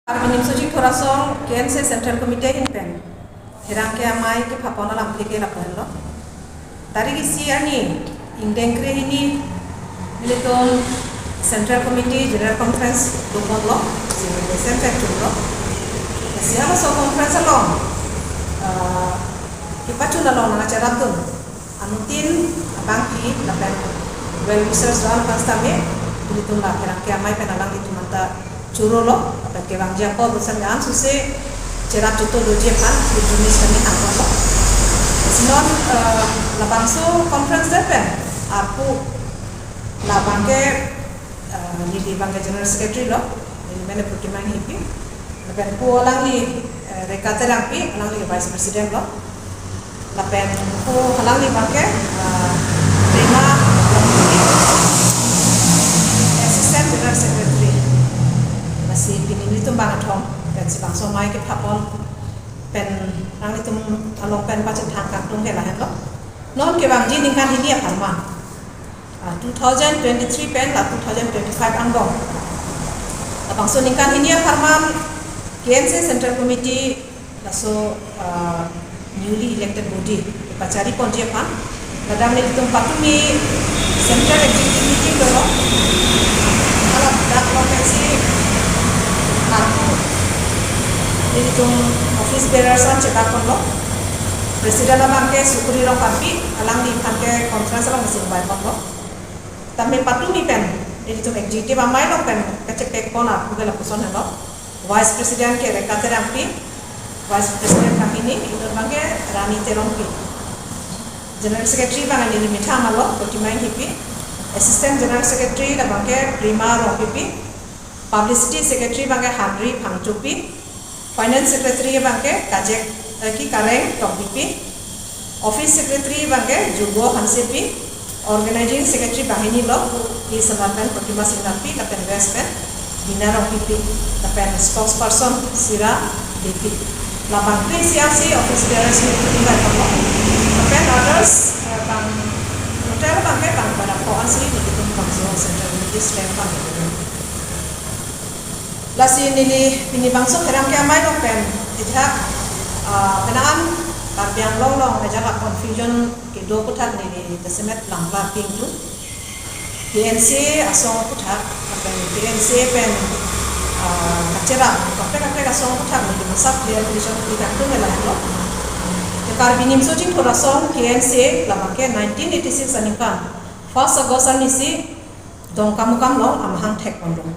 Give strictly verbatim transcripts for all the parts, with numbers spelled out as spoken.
Karbi Nimso Chingthur Asong K N C Central Committee ahin pen pherangke amei kephapon alamthe ke lapu henlo. Tarik isi arni ingdeng kre hini nelitum Central Committee General Conference doponlo, si December chunlo. Si halaso conference along, ah, kepachun along nangcherapdun anuttin abangpi lapen well wishers do-an aphan sitame, nelitum la pherangke amei pen alanglitum anta chorolo, lapen kevangji apor busan an suse cherap chuto doji aphan nelitum sitame hangponlo. Si non, eh, labangso conference det pen arpu labangke, eh, neli bangke General Secretary lo, neli mene Protima Enghipi, lapen pu alangli, eh, Reka Terangpi, alangli Vice President lo. Lapen pu alangli bangke, ah, Prima Assistant General Secretary. Lasi pini nelitum bang athom, pen si bangso amei kephapon pen nanglitum along pen pachethang kangtung ke lahenlo. Non kevangji ningkan hini apharman. Ah, two thousand twenty-three pen la two thousand twenty-five angbong. Labangso ningkan hini apharman K N C Central Committee laso, ah, newly elected body pachari ponji aphan. Ladak nelitum patumi Central Executive Meeting dolo. Haladak along pensi arpu nelitum office bearers an chebak ponlo. President abangke Sukuri Rongpharpi, alangliphan ke conference along si invite ponlo. Tame patumi pen nelitum executive amei along pen kachepek pon arpu ke lapuson henlo. Vice President ke Reka Terangpi, Vice President banghini, inut abangke Rani Terongpi. General Secretary abangke neli methang alo, Protima Enghipi. Assistant General Secretary labangke Prima Rongpipi. Publicity Secretary abangke Henry Phangchopi. Finance Secretary abangke Kajek, eh, ki Kareng Tokbipi. Office Secretary abangke Jugo Hansepi. Organizing Secretary banghini lo, East Assam pen Protima Singh Nangpi, lapen West pen Bina Rongpipi, lapen spokesperson Sira Devi. Labang kre isi asi office bearers ni tinggal kamu. Lapen others, eh, bang hotel abangke bang pada ko asi nelitum bangso Central Committee staff abang. Lasi neli pini bangso pherangke amei along pen ejak, ah, penang an Karbi Anglong along ejak a-confusion kedo aphuthak neli jasemet langla pingtu. K N C A asong aphuthak, lapen K N C A pen, ah, kacherap kaprek kaprek asong aphuthak neli masak clarification pi kangtung ke lahenlo. Ya, Karbi Nimso Chingthur Asong K N C A labangke nineteen eighty-six aningkan first August arni si Dongkamukam along amahang thek pondun.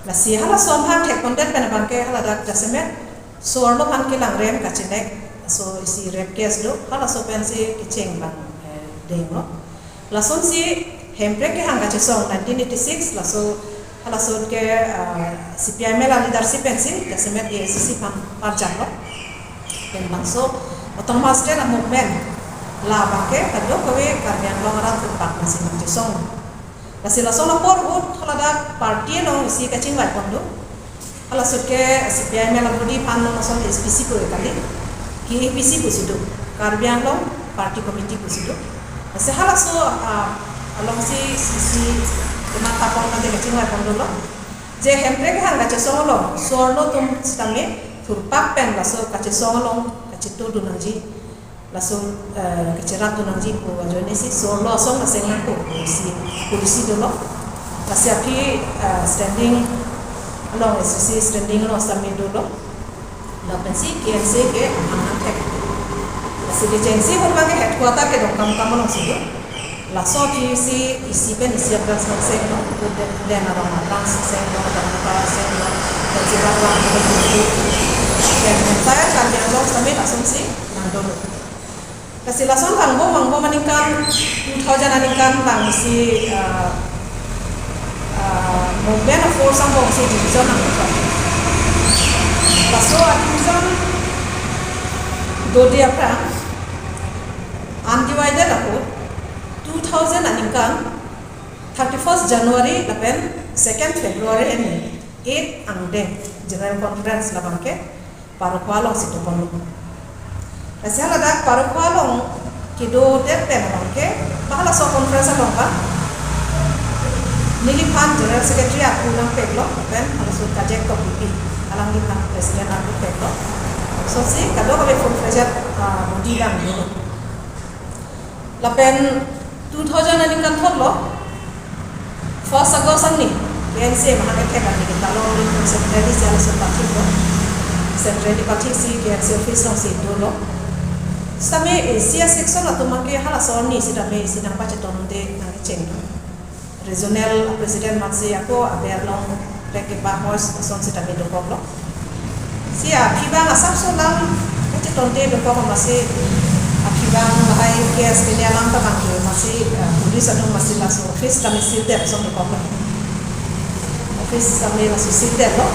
Lasi halaso amahang thek pondet pen abangke haladak jasemet so-arlo aphan kelang rem kachenek, so isi rape case do, halaso pensi kecheng abang, eh, denglo. Lasonsi Hemprek kehang kachesong nineteen eighty-six, laso halaso ke, eh, C P I M L a leadership pensi jasemet A I C C aphan parjaplo. Pen bangso autonomous state a-movement labangke kadokave Karbi Anglong arat thurpak nasi nangchesong. Lasi laso apor ahut haladak party along isi kachingvai pon do. Halaso ke C P I M L a body aphan non ason S P C pu kali, K A P C pusi do, Karbi Anglong Party Committee pusi do. Lasi halaso, ah, alongsi isi kematha pon kali kachingvai pon dolo. Je Hemprek kehang kachesong along so-arlo atum sitame thurpak pen laso kachesong along kachetudun nangji, laso, eh, kacherapdun nangji pu ajoine si so-arlo asong laseng nangkok pu isi policy dolo. Lasi aphi, eh, standing along S C C standing along sitame dolo. Lapensi K N C A ke amahang nangthek. Lasi kechengsi ahut abangke headquarter ke Dongkamukam alongsi do. Laso aphi si isi pen isi a-branch nang senglo, den, den arong a-branch senglo, Dongkamukam senglo, pensi rat rat, den entire Karbi Anglong sitame lasonsi nangdolo. Lasi lason kangbom kangbom aningkan two thousand aningkan abangsi, ah, ah, movement of force angbongsi division nangkok. Laso a-division dode aphrang undivided ahut two thousand aningkan thirty-first January lapen second February arni eight angdeng General Conference labangke Parokhowa alongsi doponlo. Lasi haladak Parokhowa along kedodet pen abangke, ba halaso conference along ba neliphan General Secretary arpu nangpeklo, pen halaso Kajek Tokbipi, President arpu theklo. Lasi kadokave full fledged, ah, body abang dolo. Lapen two thousand aningkan thotlo, first August arni, K N C A mahang kethek arni kita lo, Centrally si halaso pathiklo. Centrally pathiksi K N C A office alongsi dolo. Sitame A C S section atum abangke halaso arni sitame isi nangpachetonde nangcheng. Regional president amatsi ako aber along rek kepahos ason sitame dokoklo. Si aphi abang asapso alam kachetonde dokok amatsi aphi abang lahai case kene alam ta abangke amatsi, eh, police atum amatsi laso office tame sealed ason dokoklo. Office tame laso sealed lo.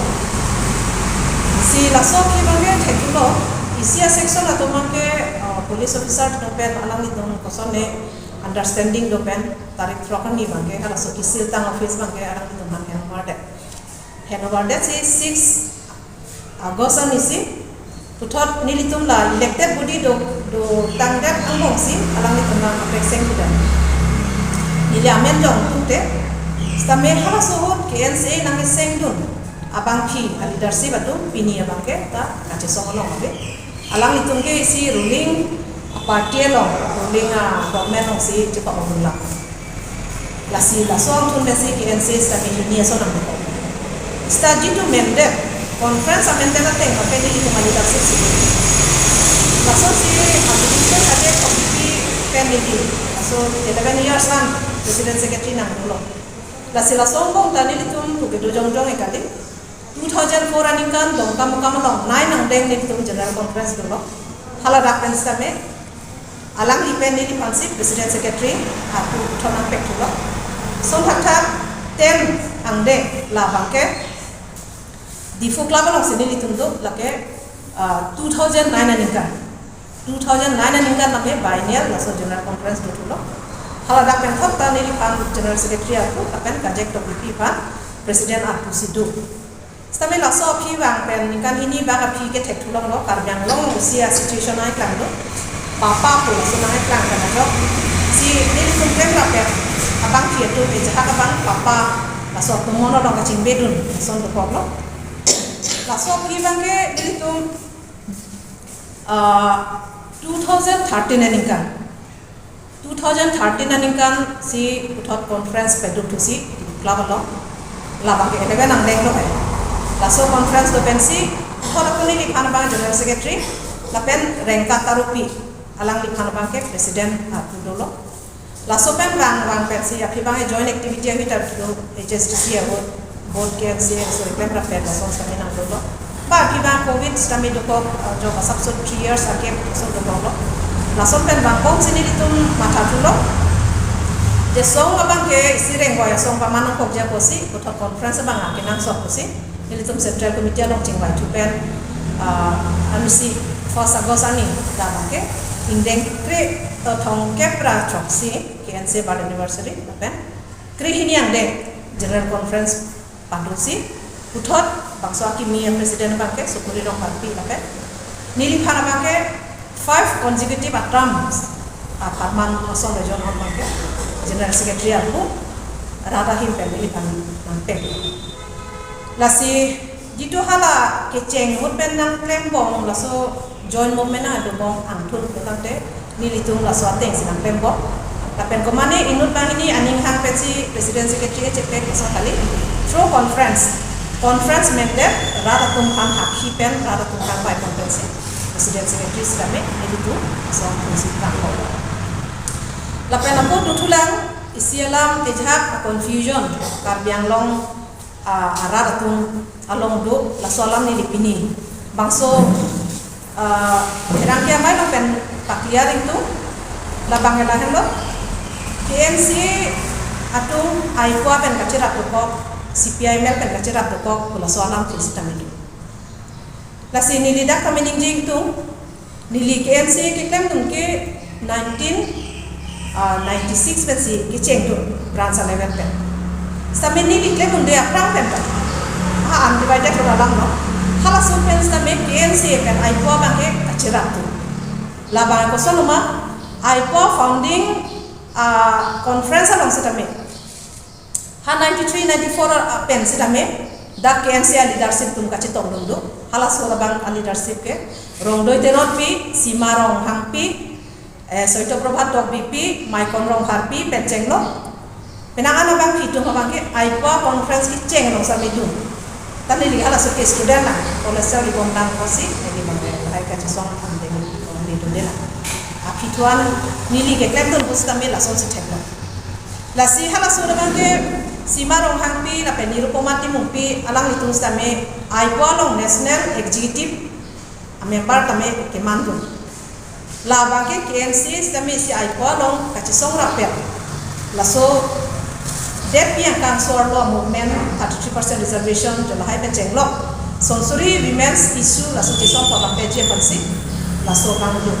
Si laso aphi abangke theklo. A C S section atum abangke, eh, police officer atum pen alanglitum kosonne understanding do pen tarik throk arni abangke halaso ke-seal tang office abangke alanglitum aphan handover det. Handover detsi six August arnisi puthot nelitum la elected body do, dotangdet angbongsi alanglitum aphan kaprek seng thudet. Neli amen jong pute, sitame halaso ahut K N C A nangkesengdun abangpi a-leadership atum pini abangke ta kachesong along ave. Alanglitum ke isi ruling party along, ruling a-government alongsi chepa-ongdunlang. Lasi laso angthun pensi K N C A sitame hini ason nangdokok. Sita jitu mandate conference a-mandate ateng papen nelitum a-leadership si. Lasonsi a-position ade committee pen neli. Laso eleven years an president secretary nangdolo. Lasi laso angbong ta nelitum puke do jongjong e kali. Two thousand four aningkan Dongkamukam along nine angdeng nelitum general conference dolo. Haladak pen sitame alangli pen neliphansi president secretary arpu puthot nangpek thulo. Lason thakthak ten angdeng labangke Diphu club alongsi nelitum do lake, ah, two thousand nine aningkan. Two thousand nine aningkan tame biennial laso general conference do thulo. Haladak pen thot ta neliphan general secretary arpu lapen Kajek Tokbipi aphan president arpu si do. Sitame laso aphi abang pen ningkan hini bak aphi kethek thulonglo, Karbi Anglong si a-situation ai klang do. Papa pu laso nang ai klang kan ajok. Si nelitum pen rapet abangpi atum ejahak abang papa laso atum mono along kachingbedun ason dokoklo. Laso aphi abangke nelitum, ah, two thousand thirteen aningkan. Two thousand thirteen aningkan si puthot conference paduk thusi club along. Labangke eleven angdeng lo hai. Laso conference do pensi puthot ako neliphan abang general secretary lapen Rengka Tarupi alangliphan abangke president arpu dolo. Laso pen vang vang pensi aphi abang joint activity ahut ta do H S D C ahut, board K N C A ahut, so pen rapet lason sitame nangdolo. Ba aphi abang covid sitame dokok, ah, jok asapso three years a-gap so dokoklo. Lason pen vangkong si nelitum matha thulo. Jesong abangke isi rengvoi asong paman nangkokji apotsi, puthot conference abang akenangsot apotsi nelitum Central Committee along chingvai thu pen, ah, arnisi first August arni labangke ingdeng kre, eh, thomkep ra throksi K N C A birth anniversary lapen krehini angdeng general conference padusi puthot bangso akimi a-president abangke Sukuri Rongparpi lapen neliphan abangke five consecutive a-terms apharman ason region hon abangke general secretary arpu rat ahim pen neliphan nangpek. Lasi jitu hala kecheng ahut pen nangklembom laso joint movement nangdobom angthun putangte nelitum laso atengsi nangklembom. Lapen komane inut banghini aning hang pensi president secretary chepek laso kali, through conference, conference mandate rat atum aphan hakhi pen rat atum aphan bai conference president secretary sitame nelitum laso angthunsi nangklembom. Lapen ako dothulang isi alam tejak confusion Karbi Anglong, ah, arat atum along do, laso alam neli pini bangso, ah, pherangke amei along pen pa-clear ingtung. Labang ela henlo, K N C A atum IPOA pen kacherap dokok, C P I M L pen kacherap dokok pu laso alam thesi tame do. Lasi neli dak tame ningje ingtung, neli K N C A keklem atum ke nineteen, ah, ninety-six pensi kecheng atum branch eleven pen. Sitame neli klemdunde aphrang pen ta ha undivided lo alam lo. Halaso pen sitame K N C A pen IPOA abangke kacherap atum. Labang koson ma IPOA founding, ah, conference along sitame ha ninety-three ninety-four, ah, pen sitame Dak K N C A leadership atum kachetongdun do. Halaso labang a leadership ke Rongdoi Teronpi, Sima Ronghangpi, eh, Soito Prabhat Tokbipi, Maikon Rongpharpi pen chenglok. Penang an abang atum abang ke IPOA conference kecheng along sitame dun. Ta neli halaso ke student na, college along bomlang kosi, neli abang ke lahai kachesong amdeng neli dun de la. Aphi thuan neli keklemdun pusitame lasonsi theklong. Lasi halaso labang ke Sima Ronghangpi lapen Nirupoma Timungpi alanglitum sitame IPOA along National Executive a member tame kemandun. Labang ke K N C A sitame isi IPOA along kachesong rapet. Laso det pi angkang so-arlo movement thirty-three percent reservation jo lahai pen chenglok. Sonsuri women's issue laso chesong pabang peji aphansi laso abang dun.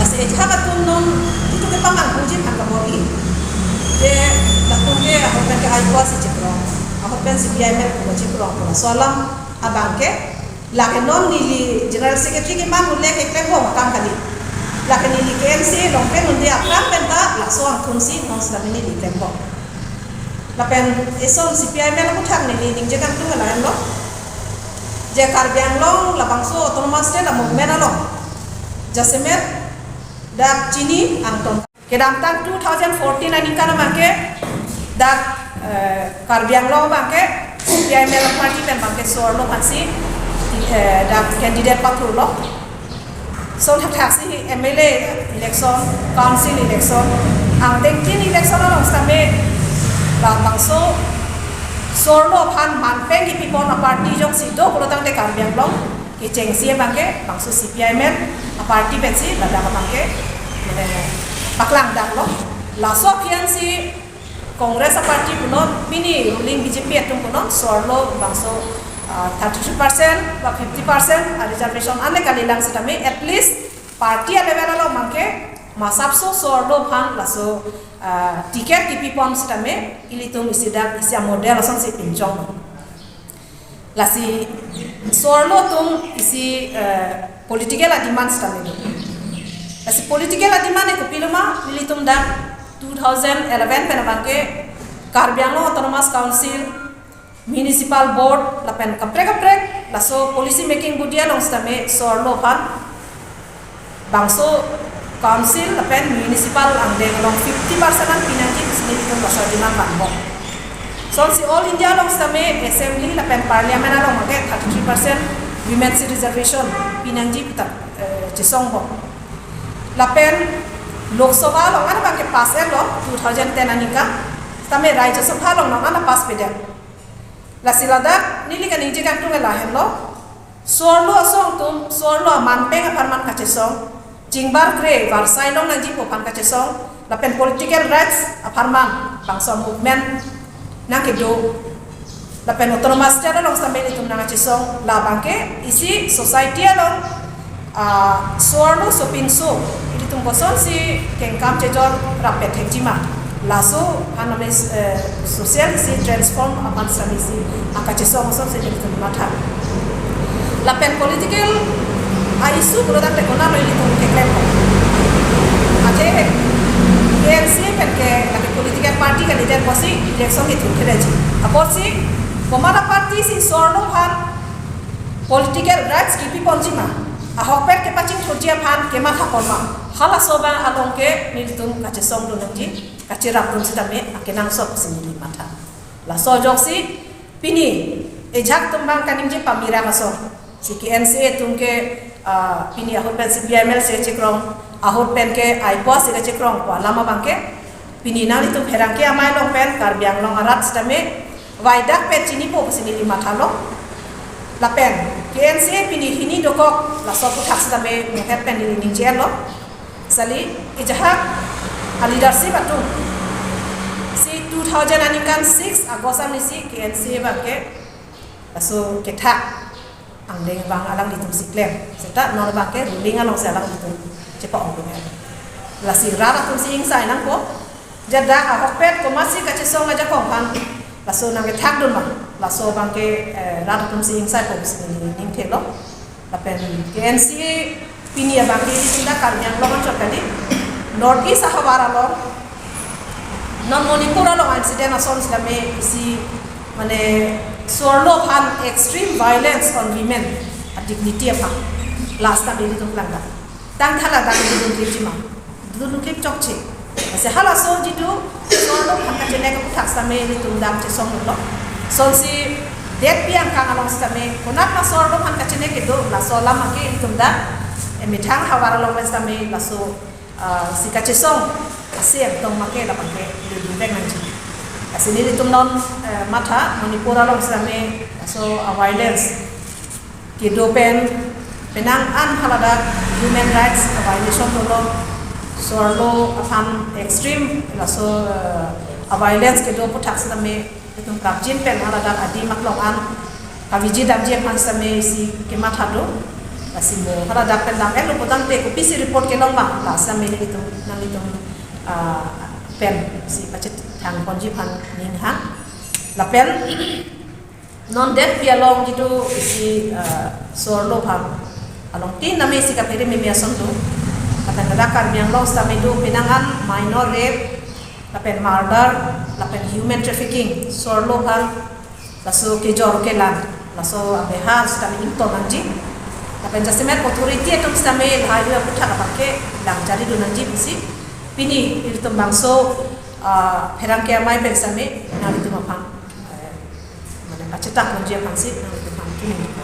Lasi ejahak atum non itu ke pamang puji aphan kabor-i. Je latum ke ahok pen ke IPOA si chekrong, ahok pen C P I M L pu chekrong pu laso alam abang ke lake non neli General Secretary keman ule keklem bom akam kali. Lake neli K N C A along pen unde akam pen ta laso angthunsi non sitame neli klem bom. Lapen eson C P I M L aputhak neli ningje kangtung lahenlo. Je Karbi Anglong labangso Autonomous State a movement along jasemet dak chini angton. Kedamtang two thousand fourteen aningkan abang ke dak, eh, Karbi Anglong abang ke C P I M L party pen abang ke so-arlo aphansi, eh, dak candidate pathulo. Lason thakthaksi M L A election, council election, angdeng tin election along sitame labangso so-arlo aphan manpeng kipipon a party jongsi do pulotangte Karbi Anglong kechengsi abang ke bangso C P I M L a party pensi ladak abang ke, eh, paklangdaklo. Laso aphiansi Congress a party punon, pini ruling B J P atum punon, so-arlo bangso, ah, thirty-three percent ba fifty percent a reservation ane kalilang sitame, at least party a level along abang ke masapso so-arlo aphan laso, ah, ticket kipipon sitame ilitum isi dak isi a model asonsi pinchong. Lasi so-arlo atum isi, eh, political a demand sitame do. Lasi political a demand ke kopilo ma, nelitum dak two thousand eleven pen abang ke Karbi Anglong Autonomous Council, Municipal Board lapen kaprek kaprek laso policy making body along sitame so-arlo aphan bangso council lapen municipal angdeng along fifty percent an pinangji pusi nelitum laso demand vanbom. Lasonsi All India along sitame assembly lapen parliament along abang ke thirty-three percent women's reservation pinangji pu ta, eh, chesongbom. Lapen Lok Sabha along an abang ke pass etlo two thousand ten aningkan, sitame Rajya Sabha along non an pass pedet. Lasi ladak neli kaningje kangtung lahenlo. So-arlo asong atum, so-arlo amanpeng apharman kachesong, chingbar kre varsai longnangji pu aphan kachesong, lapen political rights apharman bangso movement nangkedo, lapen Autonomous State along sitame nelitum nangkachesong, labang ke isi society along, ah, so-arlo sopinso ilitum kosonsi kengkam chejor rapet thekji ma, laso aphan name, eh, social isi transform aphan sitame isi akachesong asonsi ilitum matha. Lapen political a issue pura tangte konatlo ilitum keklem. Athe K N C A pen ke lake political party candidate pusi election kethun thereji. Apotsi komat a party si so-arlo aphan political rights kipiponji ma, ahokpet kepachingthurji aphan kemathapon ma, halaso abang along ke nelitum kachesongdun nangji, kacherapdun sitame akenangsot pusi neli matha. Laso ajoksi pini ejahak atum abang kaningje pamira kaso, si K N C A atum ke, ah, pini ahut pen C P I M L si chekrong, ahut pen ke IPOA si kachekrong pu alam abang ke pini nanglitum pherangke amei along pen Karbi Anglong arat sitame vaidak pen chinipo pusi neli mathalo. Lapen K N C A pini hini dokok laso aputhak sitame muhet pen neli ningjelo. Sali ejahak a leadership atum si two thousand aningkan six August anisi K N C A abang ke laso kethak angdeng abang alanglitum si klem. Seta non abang ke ruling alongsi alanglitum chepa-ong pen. Lasi rat atum si ingsai nangpo. Je dak ahokpet komatsi kachesong ajakong aphan laso nangkethakdun ma, laso abang ke, eh, rat atum si ingsaipo pusi neli ningthelo. Lapen K N C A pini abang ke isi dak Karbi Anglong anchot kali, North East ahavar along, non Manipur along incident ason sitame isi mane So-arlo aphan extreme violence on women, a dignity aphan. Last time ilitum klangdak. Tangtha ladak ilitum klipji ma. Dun klip chokche. Lasi halaso jitu so-arlo aphan kachene aputhak sitame ilitum dak chesonglo. Sonsi detpi angkang along sitame konat ma so-arlo aphan kachene kedo, laso alam ke ilitum dak emethang havar along sitame laso ah, si kachesong asi angtong ma ke lapen ke dudun vek nangji. Lasi nelitum non, eh, matha Manipur along sitame laso a-violence kedo pen penang an haladak human rights a-violation dolo, so-arlo aphan extreme laso, eh, a-violence kedo aputhak sitame itum kapjin pen haladak adim aklong an kaviji damji aphan sitame isi kematha do. Lasi mo haladak pen dam-etlo putangte kopisi report kelong ma, la sitame nelitum, nanglitum, ah, pen si pachethang ponji aphan ninghang. Lapen non detpi along jitu isi, ah, so-arlo aphan along tin name isi kaphere meme ason do. Lapen ladak Karbi Anglong sitame do penang an minor rape, lapen murder, lapen human trafficking, so-arlo aphan laso kejor kelang, laso abeha sitame ington nangji. Lapen jasemet authority atum sitame lahai aputhak abang ke lang jari dun nangji pusi pini ilitum bangso, ah, pherangke amei pen sitame nanglitum aphan, eh, mane kachetak ponji aphan si nanglitum aphan kuning.